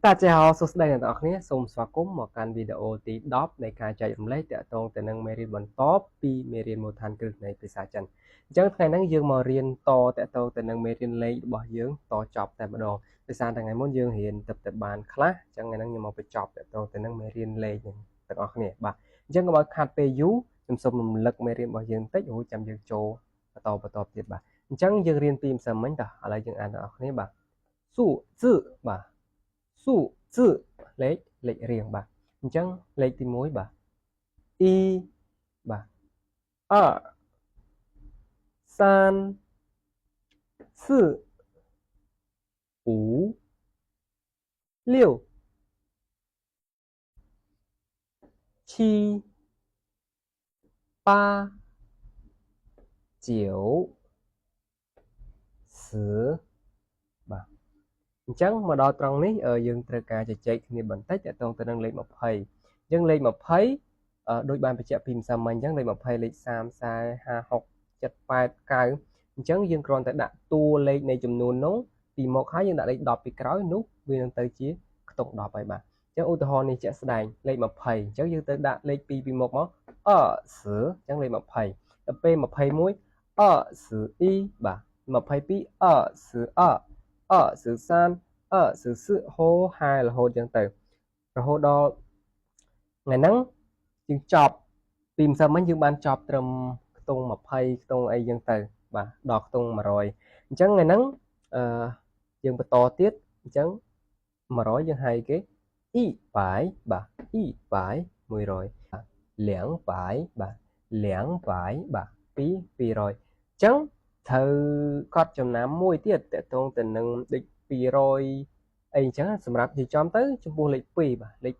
大家好 សួស្តីអ្នកទាំងអស់គ្នាសូមស្វាគមន៍មកកាន់វីដេអូទី10នៃការចែករំលែកតាក់ទងទៅនឹងមេរៀនបន្តពីមេរៀនមូលដ្ឋានគ្រឹះនៃភាសាចិនអញ្ចឹងថ្ងៃហ្នឹងយើងមករៀនតតាក់ទងទៅនឹងមេរៀនលេខរបស់យើងតចប់តែម្ដងដោយសារតែថ្ងៃមុនយើងរៀនទៅតែបានខ្លះអញ្ចឹងថ្ងៃហ្នឹងខ្ញុំមកបញ្ចប់តាក់ទងទៅនឹងមេរៀនលេខហ្នឹងទាំងអស់គ្នាបាទអញ្ចឹងកុំឲ្យខាត់ពេលយូរខ្ញុំសូមរំលឹកមេរៀនរបស់យើងបន្តិចរួចចាំយើងចូលបន្តទៀតបាទអញ្ចឹងយើងរៀនពីម្សិលមិញតោះឥឡូវយើងអានទាំងអស់គ្នាបាទ数字បាទ 数字លេខលេខរៀងបាទអញ្ចឹងលេខទី1បាទ一បាទ二三四五六七八九十បាទអញ្ចឹងមកដល់ត្រង់នេះយើងត្រូវការជជែកគ្នាបន្តិចទាក់ទងទៅនឹងលេខ20អញ្ចឹងលេខ20ដូចបានបញ្ជាក់ពីម្សិលមិញអញ្ចឹងលេខ20លេខ30 40 50 60 70 80 90អញ្ចឹងយើងគ្រាន់តែដាក់តួលេខនៃចំនួននោះពីមកហើយយើងដាក់លេខ10ពីក្រោយនោះវានឹងទៅជាខ្ទង់10ហើយបាទអញ្ចឹងឧទាហរណ៍នេះជាក់ស្ដែងលេខ20អញ្ចឹងយើងទៅដាក់លេខ2ពីមុខមក20អញ្ចឹងលេខ20ដល់ពេល21 21បាទ22 22 23 24ហូហែរហូតចឹងទៅរហូតដល់ថ្ងៃហ្នឹងយើងចប់ពីម្សិលមិញយើងបានចប់ត្រឹមខ្ទង់20ខ្ទង់អីចឹងទៅបាទដល់ខ្ទង់100អញ្ចឹងថ្ងៃហ្នឹងអឺយើងបន្តទៀតអញ្ចឹង100យើងហៅគេ1បាយបាទ1បាយ100លៀងបាយបាទលៀងបាយបាទ2 200អញ្ចឹងត្រូវកត់ចំណាំមួយទៀតតកតងទៅនឹងដូច200អីអញ្ចឹងសម្រាប់និយាយចំទៅចំពោះលេខ2បាទលេខ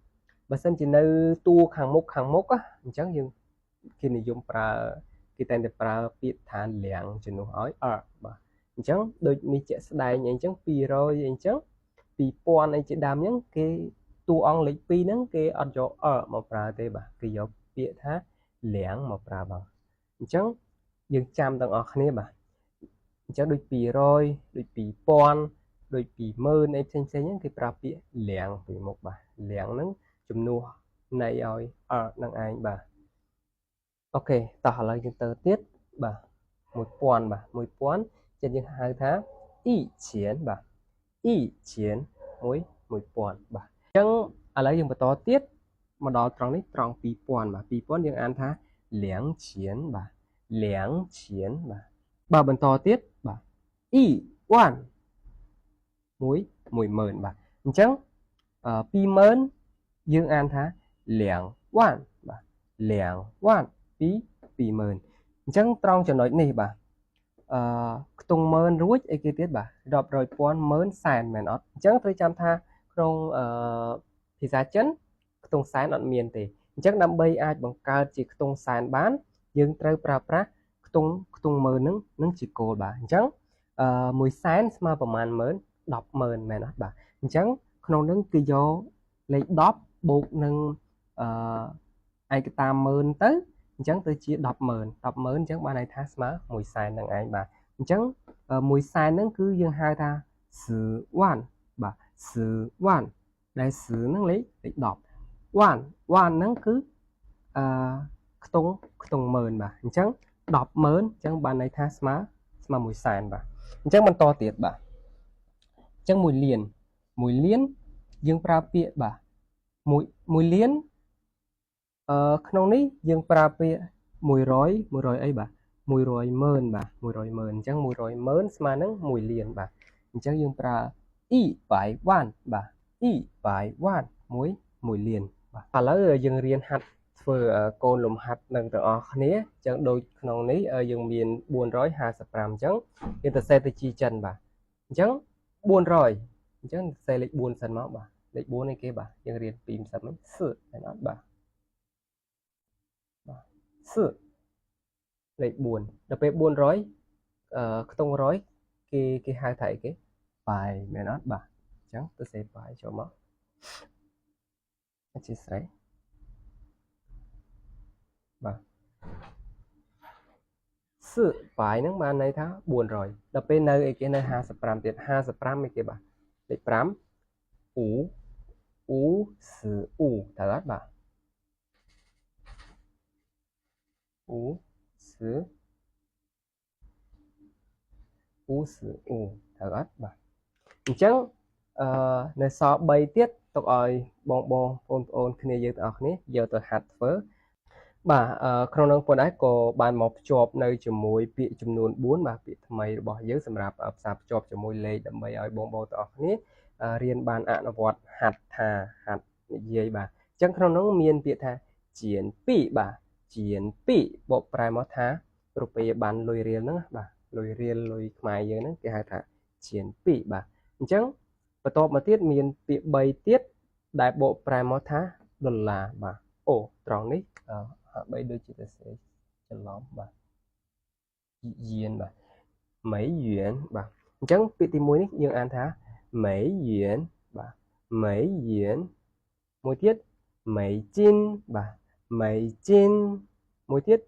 2បើសិនជានៅតួខាងមុខអញ្ចឹងយើងគេនិយមប្រើគេតែងតែប្រើពាក្យថាលៀងជំនួសឲ្យអបាទអញ្ចឹងដូចនេះជាក់ស្ដែងអីអញ្ចឹង200អីអញ្ចឹង2000អីជាដើមអញ្ចឹងគេតួអង្គលេខ2ហ្នឹងគេអត់យកអមកប្រើទេបាទគេយកពាក្យថាលៀងមកប្រើបាទអញ្ចឹងយើងចាំទាំងអស់គ្នាបាទអញ្ចឹងដូច200ដូច2000ដូច20000អីផ្សេងៗហ្នឹងគេប្រើពាក្យលៀងពីមុខបាទលៀងហ្នឹងជំនួសនៃឲ្យអនឹងឯងបាទអូខេតោះឥឡូវយើងទៅទៀតបាទ1000បាទ1000ចឹងយើងហៅថាអ៊ីឈៀនបាទអ៊ីឈៀន1000បាទអញ្ចឹងឥឡូវយើងបន្តទៀតមកដល់ត្រង់នេះត្រង់2000បាទ2000យើងអានថាលៀងឈៀនបាទលៀងឈៀនបាទបាទបន្តទៀតបាទអ៊ីវ៉ាន់10000បាទអញ្ចឹង20000យើងអានថាលៀងវ៉ាន់បាទលៀងវ៉ាន់2 20000អញ្ចឹងត្រង់ចំណុចនេះបាទអឺខ្ទង់ម៉ឺនរួចអីគេទៀតបាទរាប់រយពាន់ម៉ឺនសែនមែនអត់អញ្ចឹងត្រូវចាំថាក្នុងអឺភាសាចិនខ្ទង់សែនអត់មានទេអញ្ចឹងដើម្បីអាចបង្កើតជាខ្ទង់សែនបានយើងត្រូវប្រើប្រាស់ខ្ទង់ម៉ឺននឹងជាគោលបាទអញ្ចឹងអឺមួយសែនស្មើប្រមាណម៉ឺន100000មែនអត់បាទអញ្ចឹងក្នុងនឹងគេយកលេខ10បូកនឹងអឺឯកតាម៉ឺនទៅអញ្ចឹងទៅជា100000 100000អញ្ចឹងបានន័យថាស្មើ1សែននឹងឯងបាទអញ្ចឹង1សែនហ្នឹងគឺយើងហៅថា10វ៉ាន់បាទ10វ៉ាន់ដែល10ហ្នឹងលេខ10វ៉ាន់វ៉ាន់ហ្នឹងគឺអឺខ្ទង់ម៉ឺនបាទអញ្ចឹង100000អញ្ចឹងបានន័យថាស្មើ1សែនបាទអញ្ចឹងបន្តទៀតបាទអញ្ចឹង1លាន1លានយើងប្រើពាក្យបាទ1លានអឺក្នុងនេះយើងប្រើពាក្យ100 100អីបាទ100ម៉ឺនបាទ100ម៉ឺនអញ្ចឹង100ម៉ឺនស្មើនឹង1លានបាទអញ្ចឹងយើងប្រើ100វ៉ាន់បាទ100វ៉ាន់1លានបាទឥឡូវយើងរៀនហាត់ធ្វើកូនលំហាត់នឹងទាំងអស់គ្នាអញ្ចឹងដូចក្នុងនេះយើងមាន455អញ្ចឹងយើងទៅសេទៅជាចិនបាទអញ្ចឹង400អញ្ចឹងសេលេខ4សិនមកបាទលេខ4នេះគេបាទយើងរៀនពីម្សិលមិញសមែនអត់បាទបាទសលេខ4ដល់ពេល400អឺខ្ទង់100គេហៅថាអីគេបាយមែនអត់បាទអញ្ចឹងទៅសេបាយចូលមកអធិស្ឋានបាទសបាយហ្នឹងបានន័យថា400ដល់ពេលនៅអីគេនៅ55ទៀត55អីគេបាទលេខ5 5 អ៊ូអ៊ូសឺអ៊ូត្រូវអត់បាទអ៊ូសឺអ៊ូសឺអ៊ូត្រូវអត់បាទអញ្ចឹងអឺនៅសល់3ទៀតទុកឲ្យបងបងបងប្អូនគ្នាយើងទាំងអស់គ្នាយកទៅហាត់ធ្វើបាទក្នុងនោះប៉ុណ្ណេះក៏បានមកភ្ជាប់នៅជាមួយពាក្យចំនួន4បាទពាក្យថ្មីរបស់យើងសម្រាប់ផ្សារភ្ជាប់ជាមួយលេខដើម្បីឲ្យបងបងទាំងអស់គ្នារៀនបានអនុវត្តហាត់ថាហាត់និយាយបាទអញ្ចឹងក្នុងនោះមានពាក្យថាជាន2បាទជាន2បកប្រែមកថារូបិយប័ណ្ណលុយរៀលហ្នឹងបាទលុយរៀលលុយខ្មែរយើងហ្នឹងគេហៅថាជាន2បាទអញ្ចឹងបន្ទាប់មកទៀតមានពាក្យ3ទៀតដែលបកប្រែមកថាដុល្លារបាទអូត្រង់នេះហាក់បីដូចជាទៅសេច្រឡំបាទយៀនបាទមេយៀនបាទអញ្ចឹងពាក្យទី1នេះយើងអានថាមេយៀនបាទមេយៀនមួយទៀតមេជីនបាទមេជីនមួយទៀត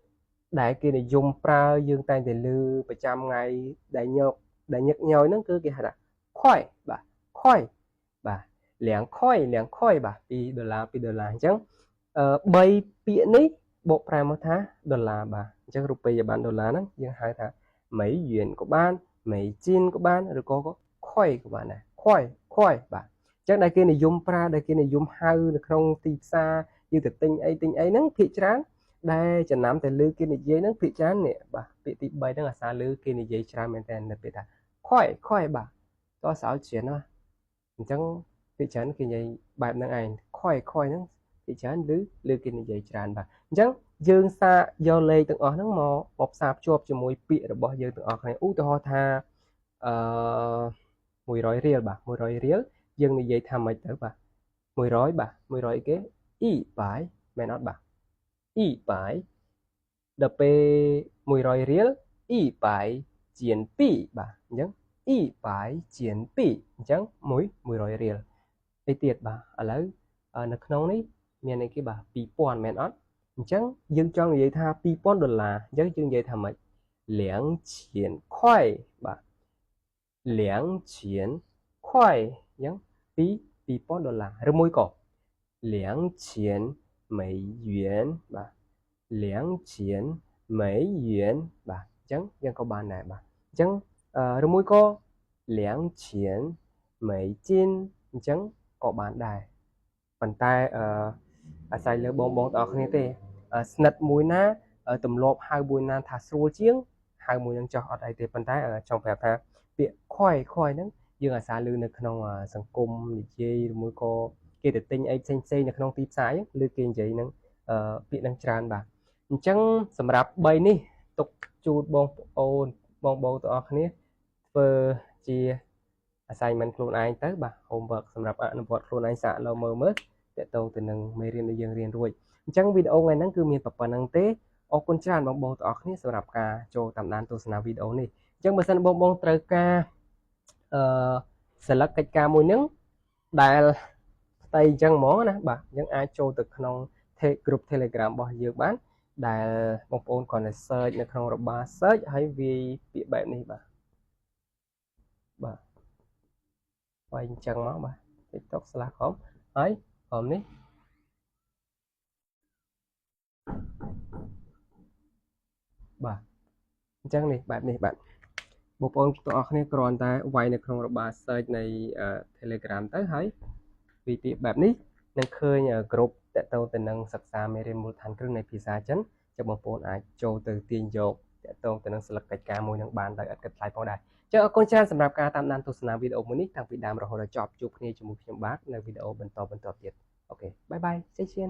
ដែលគេនិយមប្រើយើងតែងតែឮប្រចាំថ្ងៃដែលញឹកញយហ្នឹងគឺគេហៅថាខុយបាទខុយបាទលៀងខុយលៀងខុយបាទ2ដុល្លារ2ដុល្លារអញ្ចឹង3ពាក្យនេះបកប្រែមកថាដុល្លារបាទអញ្ចឹងរូបិយប័ណ្ណដុល្លារហ្នឹងយើងហៅថាមេយៀនក៏បានមេជីនក៏បានឬក៏ខុយក៏បានដែរខុយខុយបាទអញ្ចឹងដែលគេនិយមប្រើដែលគេនិយមហៅនៅក្នុងទីផ្សារយើងទៅទិញអីទិញអីហ្នឹងភាគច្រើនដែលចំណាំតែលើគេនិយាយហ្នឹងភាគច្រើននេះបាទពាក្យទី3ហ្នឹងអាសាលើគេនិយាយច្រើនមែនតើនៅពេលថាខុយខុយបាទតោះសៅជាណាអញ្ចឹងភាគច្រើនគេនិយាយបែបហ្នឹងឯងខុយខុយហ្នឹងភាគច្រើនឬគេនិយាយច្រើនបាទអញ្ចឹងយើងសាកយកលេខទាំងអស់ហ្នឹងមកផ្សារភ្ជាប់ជាមួយពាក្យរបស់យើងទាំងអស់គ្នាឧទាហរណ៍ថាអឺ100រៀលបាទ100រៀលយើងនិយាយថាម៉េចទៅបាទ100បាទ100គេអ៊ីបាយមែនអត់បាទអ៊ីបាយដល់ពេល100រៀលអ៊ីបាយជា2បាទអញ្ចឹងអ៊ីបាយជា2អញ្ចឹង100រៀលអីទៀតបាទឥឡូវនៅក្នុងនេះមានអីគេបាទ2000មែនអត់អញ្ចឹងយើងចង់និយាយថា2000ដុល្លារអញ្ចឹងយើងនិយាយថាម៉េចលៀងឈៀនខុយបាទលៀងឈៀនខុយអញ្ចឹង2000ដុល្លារឬមួយក៏លៀងឈៀនមេយៀនបាទលៀងឈៀនមេយៀនបាទអញ្ចឹងយើងក៏បានដែរបាទអញ្ចឹងឬមួយក៏លៀងឈៀនមេជីនអញ្ចឹងក៏បានដែរប៉ុន្តែអាស្រ័យលើបងបងទាំងអស់គ្នាទេស្និទ្ធមួយណាទម្លាប់ហៅមួយណាថាស្រួលជាងហៅមួយនឹងចោះអត់អីទេប៉ុន្តែចង់ប្រាប់ថាពាក្យខុយខុយហ្នឹងយើងអាសាឮនៅក្នុងសង្គមនិយាយឬមួយក៏គេទៅទិញអីផ្សេងផ្សេងនៅក្នុងទីផ្សារឬគេនិយាយហ្នឹងពាក្យហ្នឹងច្រើនបាទអញ្ចឹងសម្រាប់3នេះទុកជូនបងប្អូនបងបងទាំងអស់គ្នាធ្វើជា assignment ខ្លួនឯងទៅបាទ homework សម្រាប់អនុវត្តខ្លួនឯងសាកលើមើលមើលទាក់ទងទៅនឹងមេរៀនដែលយើងរៀនរួចអញ្ចឹងវីដេអូថ្ងៃហ្នឹងគឺមានប៉ុណ្្នឹងទេអរគុណច្រើនបងបងទាំងអស់គ្នាសម្រាប់ការចូលតាមដានទស្សនាវីដេអូនេះអញ្ចឹងបើសិនបងបងត្រូវការអឺសិលឹកកិច្ចការមួយហ្នឹងដែលផ្ទៃអញ្ចឹងហ្មងណាបាទអញ្ចឹងអាចចូលទៅក្នុង group Telegram របស់យើងបានដែលបងប្អូនគ្រាន់តែ search នៅក្នុងរបា search ហើយវាយពាក្យបែបនេះបាទបាទវាយអញ្ចឹងមកបាទ tiktok/com ហើយក្រុមនេះបាទអញ្ចឹងនេះបែបនេះបាទបងប្អូនទាំងអស់គ្នាគ្រាន់តែវាយនៅក្នុងរបា search នៃ Telegram ទៅហើយវាយពាក្យបែបនេះនឹងឃើញក្រុមតទៅទៅនឹងសិក្សាមេរៀនមូលដ្ឋានគ្រឹះនៃភាសាចិនចឹងបងប្អូនអាចចូលទៅទាញយកតទៅទៅនឹងស្លឹកកិច្ចការមួយនឹងបានដោយឥតគិតថ្លៃផងដែរចឹងអរគុណច្រើនសម្រាប់ការតាមដានទស្សនាវីដេអូមួយនេះតាំងពីដើមរហូតដល់ចប់ជួបគ្នាជាមួយខ្ញុំបាទនៅវីដេអូបន្តបន្តទៀតអូខេបាយបាយសេឈៀន